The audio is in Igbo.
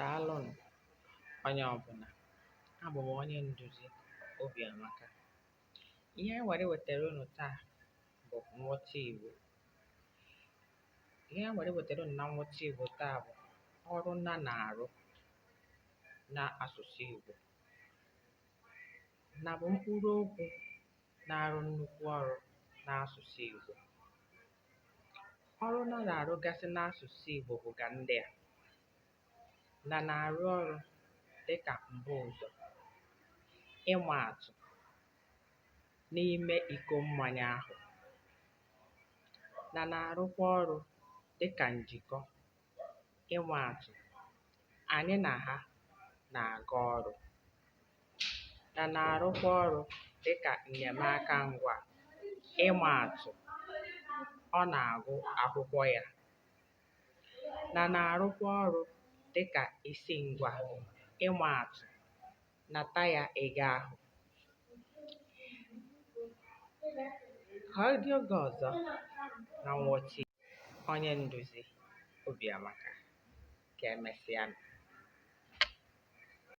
Daalụnụ onye ọbụla. Abụ m onye nduzi Obiamaka. Ihe anyị nwere iwetara unu taa bụ nghọta Igbo. Ihe anyị nwere iwetara unu na nghọta Igbo taa bụ ọrụ na na-arụ na asụsụ Igbo. Na bụ mkpụrụ okwu na-arụ nnukwu ọrụ n'asụsụ Igbo. Ọrụ na na-arụgasị n'asụsụ Igbo bụga ndị a. Na na-arụ ọrụ dịka mbuụzọ, ịma atụ, n'ime iko mmanya ahụ. Na na-arụkwa ọrụ dịka njikọ, ịma atụ, anyị na ha na-aga ọrụ. Na na-arụkwa ọrụ dịka nnyemaka ngwaa, ịma atụ, ọ na-agụ akwụkwọ ya. Na na-arụkwa ọrụ dịka isingwaa, ịma atụ, nata ya ego ahụ. Ka ọ dị oge ọzọ na nghọta Igbo. Onye nduzi Obiamaka. Ka emesịanụ.